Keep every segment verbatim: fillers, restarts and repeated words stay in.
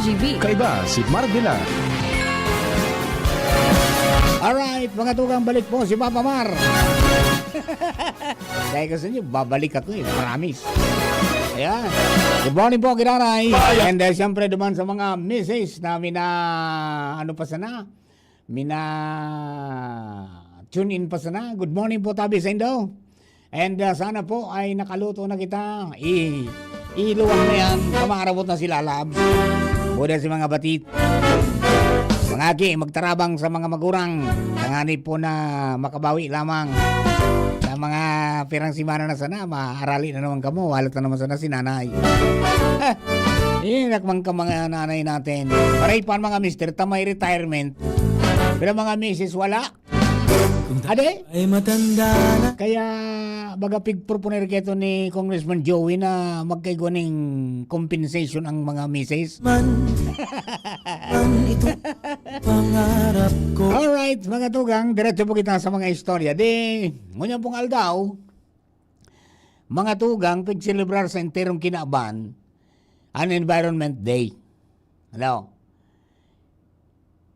G B. Kaiba si Marvila. Alright, mga tugang, balik po si Papa Mar. Dahil gusto niyo, babalik ako eh, promise. Ayan. Good morning po, Kiraray. And uh, siyempre, duman sa mga misses na mina, ano pa sana? Mina, tune in pa sana. Good morning po, tabi sa Indo. And uh, sana po ay nakaluto na kita. I, iluwang na yan. Kamarabot na sila, labs. Buda si mga batit. Mga aki, magtarabang sa mga magurang. Tangani po na makabawi lamang. Sa mga pirang simana na sana, maarali na naman kamo. Walat na naman sana si nanay. Eh, nakmang ka mga nanay natin. Paray pa mga mister, tamay retirement. Pero mga misis, wala. Ade? Ay matanda na. Kaya baga pigproponer keto ni Congressman Joey na magkaigwa ning compensation ang mga misis. Man, man ito pangarap ko. Alright, mga tugang, diretso po kita sa mga istorya. Di, ngunyan pong aldaw, mga tugang, pigselebrar sa enterong kinaban ang Environment Day. Ano?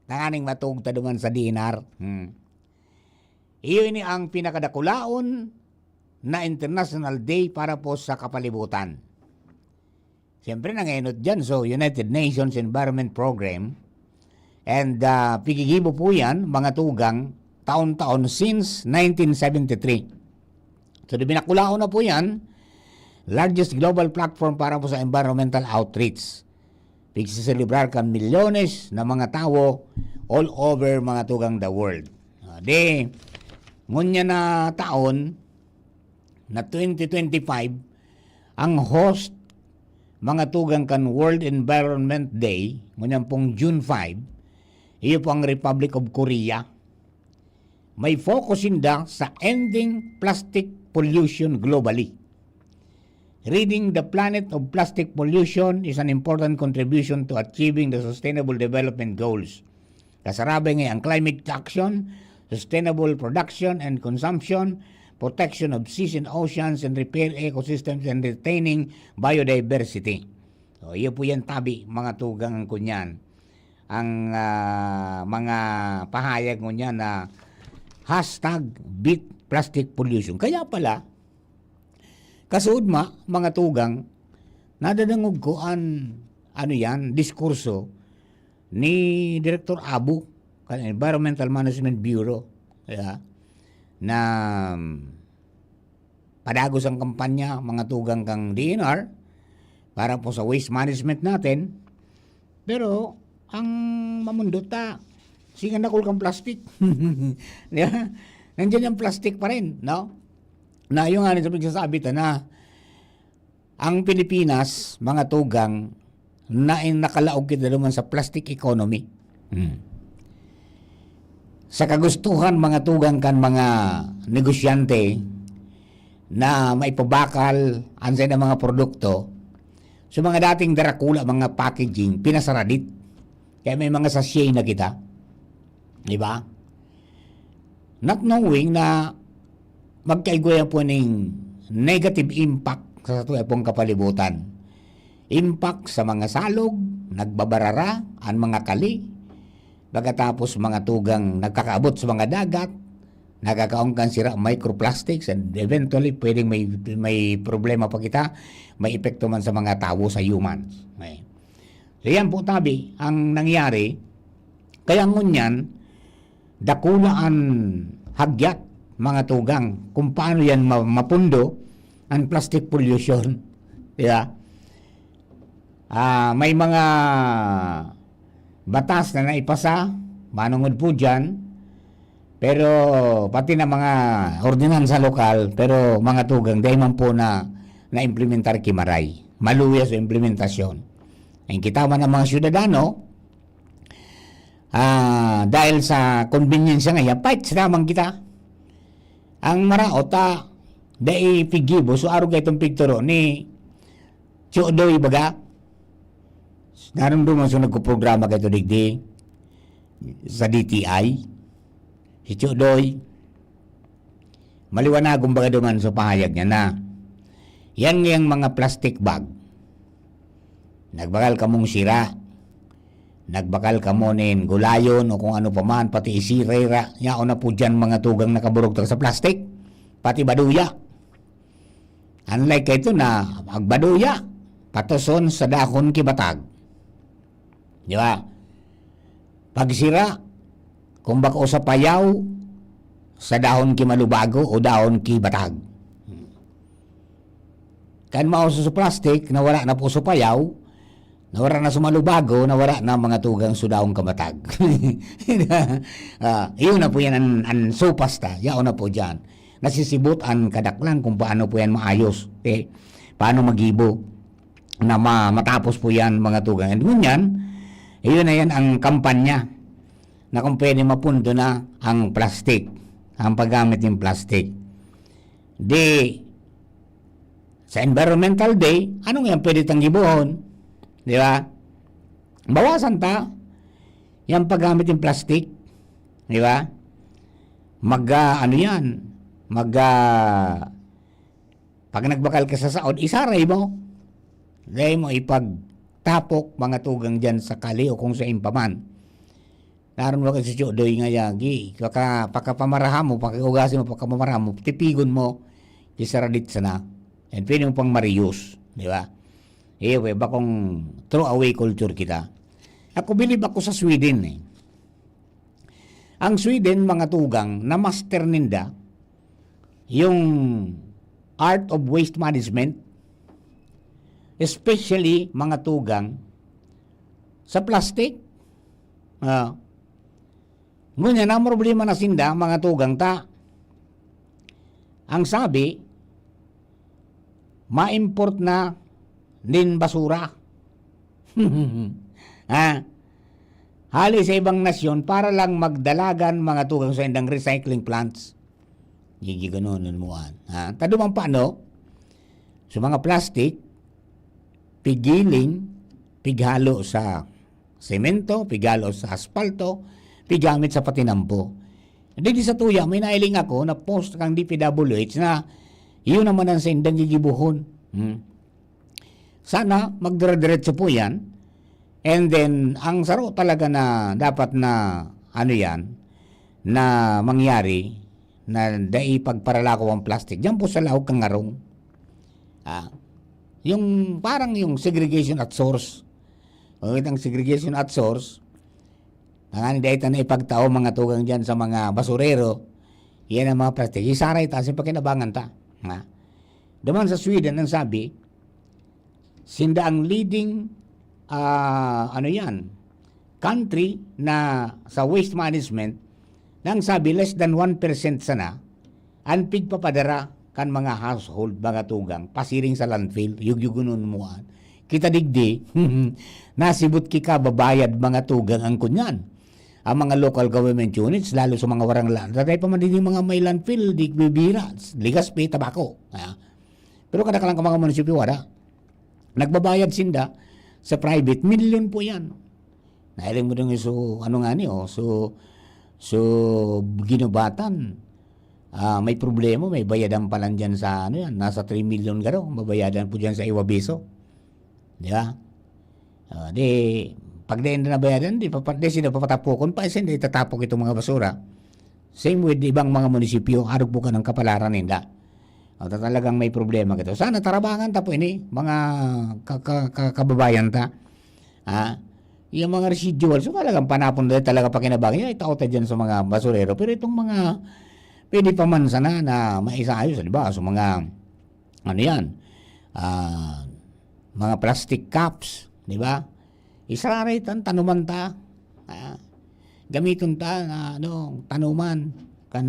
Tanganing matug ta duman sa D N R. Hmm. Iyo ini ang pinakadakulaon na International Day para po sa kapalibutan. Siyempre, nangenot dyan. So, United Nations Environment Program. And uh, pigigibo po yan, mga tugang, taon-taon since nineteen seventy-three. So, di binakulaon na po yan, largest global platform para po sa environmental outreach. Pigsiselebrar kan milyones na mga tawo all over mga tugang the world. Ah, di, ngunya na taon na twenty twenty-five, ang host mga tugang kan World Environment Day, ngunyan pong June five, iyo po ang Republic of Korea. May focus inda sa ending plastic pollution globally. Ridding the planet of plastic pollution is an important contribution to achieving the Sustainable Development Goals. Kasarabay nga ang climate action, sustainable production and consumption, protection of seas and oceans, and repair ecosystems and retaining biodiversity. So, iyo po yan tabi, mga tugang ang kunyan. Ang ah, mga pahayag ngunyan na hashtag beat plastic pollution. Kaya pala, kasuod ma, mga tugang, nadadangog ko an, ano yan, diskurso ni Director Abu, kan Environmental Management Bureau, kaya, na padagos ang kampanya, mga tugang kan D N R, para po sa waste management natin. Pero, ang mamundot ta, singa nakul kang plastic. Di ba? Nandiyan yung plastic pa rin, no? Na yung nga sa pagsasabi ta na ang Pilipinas, mga tugang, na nakalaog kita naman sa plastic economy. Hmm. Sa kagustuhan, mga tugang kan mga negosyante na maipabakal ang sa mga produkto, so mga dating darakula, mga packaging, pinasaradit. Kaya may mga sachet na kita. Di ba? Not knowing na magkaigwa yan po ning negative impact sa satuya pong kapalibutan. Impact sa mga salog, nagbabarara, ang mga kali, pagkatapos mga tugang nagkakaabot sa mga dagat, nagkakaon kan sira microplastics, and eventually pwedeng may, may problema pa kita, may epekto man sa mga tawo, sa humans. Okay. So yan po tabi ang nangyari. Kaya ngunyan, dakula an hagyat, mga tugang, kung paano yan ma-, mapundo ang plastic pollution. Di ba? Ah, may mga batas na naipasa, manungod po dyan, pero pati na mga ordinansa lokal, pero mga tugang, dahil man po na na-implementar ki maray. Maluya sa implementasyon. Ang kita man ng mga syudadano, ah, dahil sa konbinyensya nga yan, fight lamang kita. Ang maraot, ah, dai pigibo, so arog itong pigturo ni Chudoy baga. Narumduman so nagkuprograma kayo digdi sa D T I. Si Chudoy, maliwanagon baga duman so pahayag niya na yan ngayang mga plastic bag. Nagbagal kamong sira. Nagbakal kamo nin gulayon o kung ano pa man, pati isirira, yaon na po dyan mga tugang nakaburugtag sa plastic, pati baduya. Unlike kaito na magbaduya, patoson sa dahon ki batag. Di ba? Pagsira, kung bako sa payaw, sa dahon ki malubago o dahon ki batag. Kan mauso sa plastic, na wala na po sa payaw, na wala na sa malubago, na wala na mga tugang sa dahon kamatag. Ah, iyon na po yan ang, ang sopas ta. Yaon na po dyan. Nasisibot ang kadaklan kung paano po yan maayos. Okay? Paano magibo na ma-, matapos po yan, mga tugang. And ngunyan, iyon na yan ang kampanya na kung pwede mapundo na ang plastic, ang paggamit ng plastic. Di, sa Environmental Day, anong yan pwede tang gibohon? Di ba? Bawasan ta yung paggamit ng plastic. Di ba? Mag, ah, ano yan? Mag, ah, pag nagbakal ka sa saod, isaray mo. Dahil mo ipagtapok mga tugang dyan sa kali o kung sa impaman. Naron mo kasi si Chodoy nga yagi. Paka, pakapamaraha mo, pakiugasin mo, pakapamaraha mo, tipigon mo, isaradit sana. And pwede mo pang marius, di ba? Iyo, eh, bakong throw away culture kita. Ako, bilib ako sa Sweden eh. Ang Sweden, mga tugang, na master ninda yung art of waste management, especially mga tugang sa plastic. Ah. Ngunyan, ang problema na sinda, mga tugang ta, ang sabi, ma-import na nin basura. Ah, hali sa ibang nasyon para lang magdalagan mga tugang sa indang recycling plants. Gigiganon mo an. Ha? Tado man pa, no? So, mga plastic, pigiling, pighalo sa semento, pighalo sa aspalto, pigamit sa patinampo. Didi sa tuya, may nailing ako na post kang D P W H na yun naman ang sendang gigibuhon. Hmm. Sana magdire-diretso po yan. And then, ang saro talaga na dapat na, ano yan, na mangyari, na dai pagparalakaw ang plastic. Diyan po sa laog kan ngarong. Ah, yung parang yung segregation at source. O itang segregation at source, tanganing dai ta na ipagtao mga tugang diyan sa mga basurero, yan ang mga plastic. Isaray ta, sa pakinabangan ta. Ha? Duman sa Sweden, ang sabi, sinda ang leading, ah, ano yan, country na sa waste management, nang sabi less than one percent sana an pigpapadara kan mga household, mga tugang, pasiring sa landfill, yugyugunon mo an. Kita digdi, nasibot ki kababayad, mga tugang, ang kunyan. Ang mga local government units, lalo sa mga warang la-, tatay pa man din yung mga may landfill, di bibira, Legazpi, Tabaco. Ah. Pero kada ka lang ka mga munisipyo, wala. Nagbabayad sinda sa private, milyon po yan. Nahiling mo dun yung so, ano nga ni, oh, so, so, ginubatan. Ah, may problema, may bayadan pa lang dyan sa, ano yan, nasa three million garo, mabayadan po dyan sa Iwabiso. Di ba? Ah, di, pag di na nabayadan, di, pa, di sila papatapukon pa, sila itatapok itong mga basura. Same with ibang mga munisipyo, arog po ka ng kapalaran ninda. O, ta-, talagang may problema kito. Sana tarabangan ta po ini, mga ka-, ka-, ka-, kababayan ta. Ha? Yung mga residual, so talagang panapon na talaga pakinabangan. Yan, itao ta dyan sa mga basurero. Pero itong mga pwede pa man sana na maisayos, di ba? So mga, ano yan? Ah, mga plastic cups, di ba? Isararay tan tanuman ta. Ah, gamiton ta na, ano, tanuman kan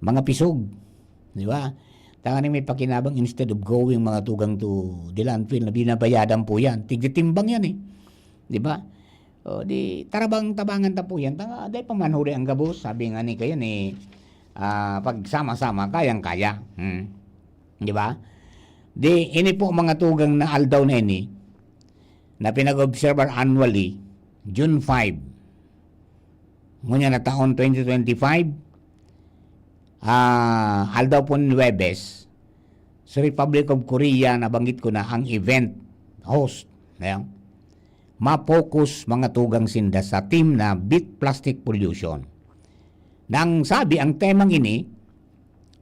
mga pisog, di ba? Tanganing may pakinabang, instead of going mga tugang to the landfill na binabayadan po yan. Tigtitimbang yan eh. Di ba? O, di, tarabang-tabangan ta po yan. Tanga, dai pa man huli ang gabos. Sabi nga ni, kaya ni, ah, pagsama-sama, kayang-kaya. Hmm. Di ba? Di, ini po mga tugang na aldaw na ini, na pinag-obserbar annually, June five. Ngunyan na taon twenty twenty-five, ah, aldaw po ni Huwebes, sa Republic of Korea, nabanggit ko na ang event host. Ayan. ma-focus mga tugang sinda sa theme na Beat Plastic Pollution. Nang sabi ang temang ini,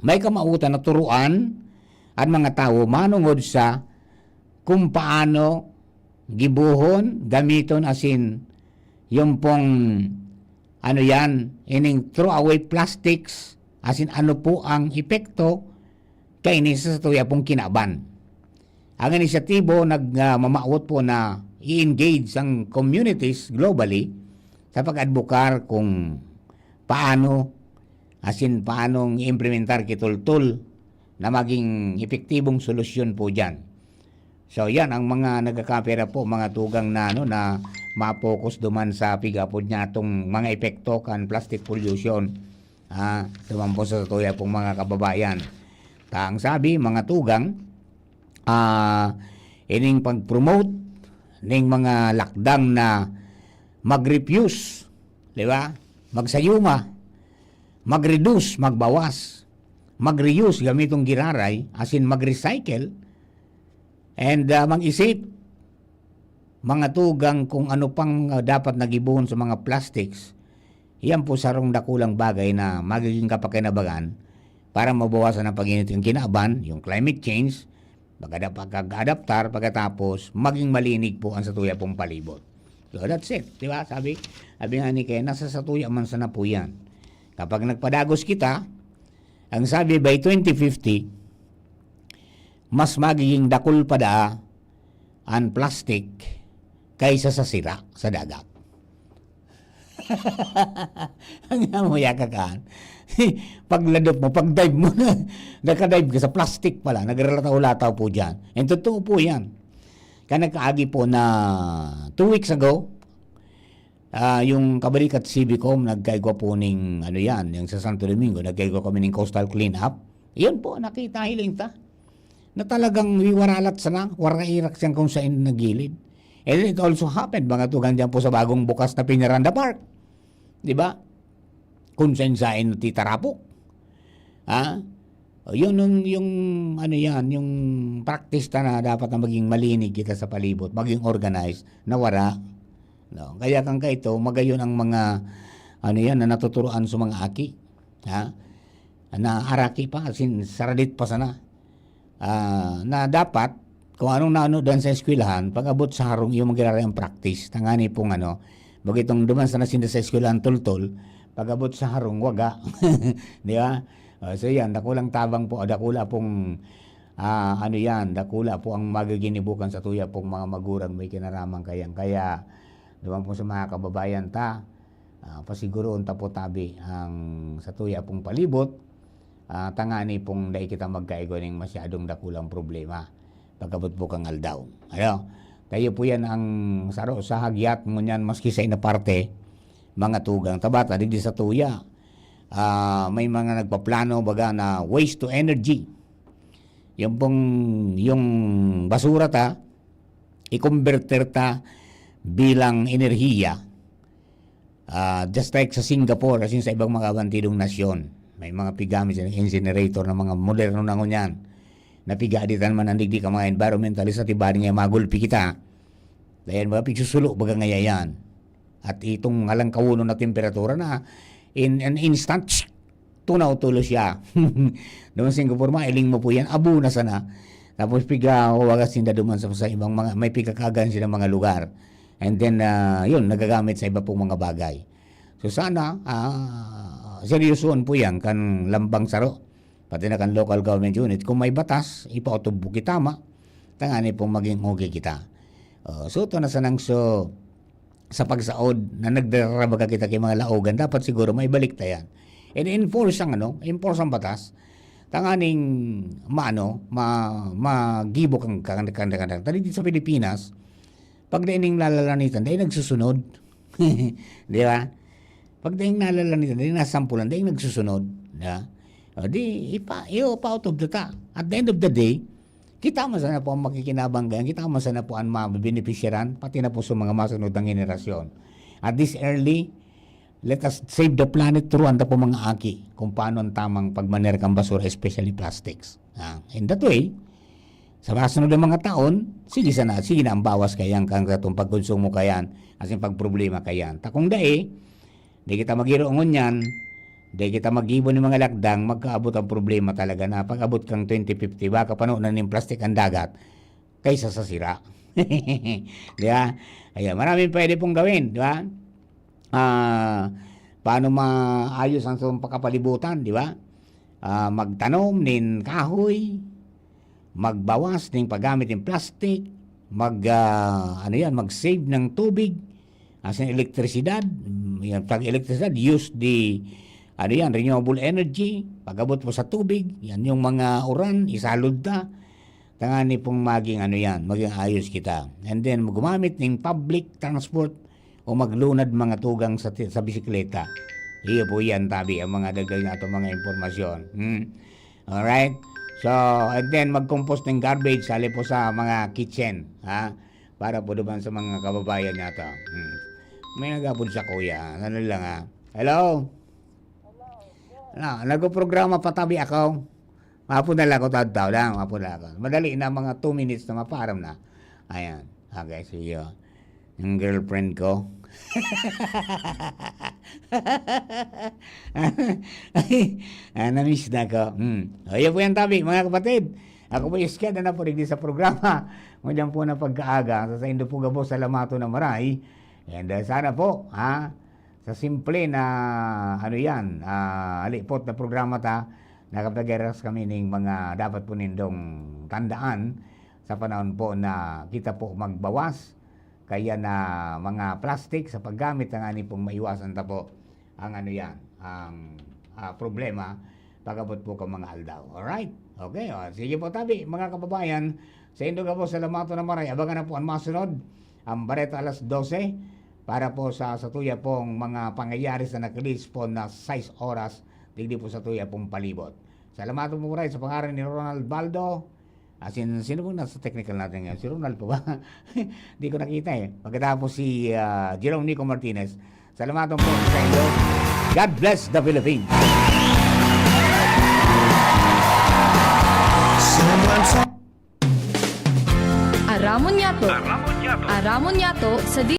may kamautan na turuan an mga tawo manongod sa kung paano gibohon, gamiton asin yung pong ano yan, ining throw away plastics, asin ano po ang epekto kaini sa satuya pong kinaban. Ang inisyatibo nagmamawot po na i-engage ang communities globally sa pag-adbokar kung paano, asin paanong i-implementar kitultol na maging epektibong solusyon po diyan. So, yan ang mga nagkakapira po, mga tugang na, ano, na ma-focus duman sa pigapod niya itong mga epekto kan plastic pollution. Ah, duman po sa tuya pong mga kababayan. Ta ang sabi, mga tugang, ah, ining pag-promote ning mga lakdang na mag-refuse, di ba? Magsayuma, mag-reduce, magbawas, mag-reuse, gamitong giraray, asin mag-recycle, and, ah, mag-isip, mga tugang, kung ano pang, ah, dapat na gibohon sa mga plastics. Iyan po sarong dakulang bagay na magiging kapakinabangan para mabawasan ang pag-init ng kinaban, yung climate change, pag-adap-, pag-adaptar, pagkatapos maging malinig po ang satuya pong palibot. So, that's it, di ba? Sabi, sabi nga ni Ken, nasa satuya man sana po yan. Kapag nagpadagos kita, ang sabi, by twenty fifty, mas magiging dakul pa daa an plastic kaysa sa sira sa dagat. Ang amo ya kakan. Pagladop mo, pag-dive mo na, nakadive ka sa plastic pala, nagralataw-lataw po dyan. And totoo po yan. Kaya nagkaagi po na two weeks ago, ah, yung Kabarikat Civicom, nagkaigwa po ning, ano yan, yung sa Santo Domingo, nagkaigwa kami ning coastal cleanup. Yun po, nakita, hiling ta. Na talagang wiwaralat sana, warairak siyang kung saan nagilid. And it also happened, mga tugang dyan po sa bagong bukas na Peñaranda Park. Di ba? Kung saan-saan natitarapok. Ha? O, yun yung, yung, ano yan, yung practice ta na dapat na maging malinig kita sa palibot, maging organized, nawara. No? Kaya kang kaito, magayon ang mga, ano yan, na natuturuan sa mga aki. Ha? Na araki pa, asin saradit pa sana. Ah, na dapat, kung anong naano dan sa eskwelahan, pag-abot sa harong, iyo magiraray ang practice. Tangani pong ano, bagay itong duman sana sinda sa eskwelahan, tultol, pag-abot sa harong, waga. Di ba? Ah, so yan, dakulang tabang po, dakula pong, ah, ano yan, dakula po ang magiginibukan sa tuya pong mga magurang may kinaraman kayan. Kaya, duman po sa mga kababayan ta, ah, pasiguroon ta po tabi ang sa tuya pong palibot, ah, tangani pong dai kita magkaigwa ning masyadong dakulang problema pag-abot po kang aldaw. Ano? Tayo po yan ang saro sa hagyat ngunyan maski sa inaparte, mga tugang tabata, digdi sa tuya. Ah, may mga nagpaplano, baga na waste to energy. Yung pong, yung basura ta, i-converter ta bilang enerhiya. Ah, just like sa Singapore, asin sa ibang mga abantidong nasyon, may mga pigamit sila, incinerator na mga moderno na ngunyan. Napigaditan man ang digdi ka mga environmentalist at iba rin nga magulpi kita. Dayan, mga pigsusulo, baga ngaya yan. At itong halangkawunon na temperatura na in an instant, tunaw tulo siya. Duman Singapore, mailing mo po yan, abo na sana. Tapos piga, wagas sinda duman sa, sa ibang mga, may pigkakagan sila mga lugar. And then, ah, yun, nagagamit sa iba pong mga bagay. So sana, ah, seryosoon po yan kan lambang saro, pati na kan local government unit. Kung may batas, ipautob po kita ma, tangani pong maging okay kita. Oh, so ito na sanang so, sa pagsaod na nagdarabaga kita kay mga laogan, dapat siguro maibalik ta yan. And enforce ang ano, enforce ang batas. Tanganing maano, ma, magibo kang, kang, kang, kang, kang, dito sa Pilipinas, pag daining nalalanitan, dai nagsusunod. Di ba? Pag daining nalalanitan, dai nasampulan, dai nagsusunod. Di ba? O di, ipa, iyo, pautob ta. At the end of the day, kita man sana po ang makikinabang ganyan, kita man sana po ang mabebenepisyaran, pati na po sa mga masunod na henerasyon. At this early, let us save the planet, turuan ta po mga aki kung paano ang tamang pagmaneho kan basura, especially plastics. Ah, in that way, Sa mga sunod na mga taon, sige sana, sige na ang bawas kayan kan satong pagkonsumo kayan, asin pagproblema kayan. Ta kung dai, di kita magiro ngunyan, di kita maggibo nin mga lakdang, magkaabot ang problema talaga na pag-abot kang twenty fifty, baka pano na nin plastik ang dagat kaysa sa sira. Di ba? Ayan, maraming pwede pong gawin, di ba? Ah, paano maayos ang satong pakapalibutan, di ba? Ah, magtanom nin kahoy, magbawas nin paggamit nin plastic, mag, ah, ano yan, mag-save ng tubig, asin elektrisidad, mm, yan, pag elektrisidad, use the, ano yan, renewable energy, pag-abot mo sa tubig, yan yung mga uran, isalod ta, tangani pong maging ano yan, maging ayos kita. And then, gumamit ng public transport o maglunad mga tugang sa, ti- sa bisikleta. Iyo po yan, tabi, ang mga dagdag na itong mga impormasyon. Hmm. Alright? So, and then, mag-compost ng garbage, sali po sa mga kitchen, ha? Para po naman sa mga kababayan nato. Hmm. May nagapod sa kuya, ano lang, ha? Hello? Na, nagpo-programa pa tabi ako. Mapo na lang ako, tadtaw lang, mapo na lang ako. Madali na, mga two minutes na mapaaram na. Ayan. Okay, sige. Yung girlfriend ko. Ay, ah, na-miss na ako. Hmm. O, yun po yan, tabi, mga kapatid. Ako po yung Sked na napuligdi sa programa. Ngunyan po na pagkaaga, sa saindo po gabos, salamaton na maray. And, uh, sana po, ha, sa simple na, ano yan, ah, halipot na programa ta, nakapag-eras kami ning mga dapat po nindong tandaan sa panahon po na kita po magbawas kaya na mga plastic sa paggamit, tangani pong maiwasan ta po ang, ano yan, ang, ah, problema pag-abot po kan mga aldaw. Alright? Okay, o, sige po, tabi, mga kababayan, saindo gabos, salamaton na maray. Abangan na po ang masunod, ang Bareta alas dose, para po sa satuya pong mga pangyayari sa nakilis po na sais oras, digdi po satuya pong palibot. Salamaton po, maray, sa pangaran ni Ronald Baldo. Asin, sino pong nasa technical natin ngayon? Si Ronald po ba? Di ko nakita eh. Pagkatapos si, ah, Jerome Nico Martinez. Salamaton po saindo. God bless the Philippines. Aramon niyato. Aramon niyato. Aramon niyato sa D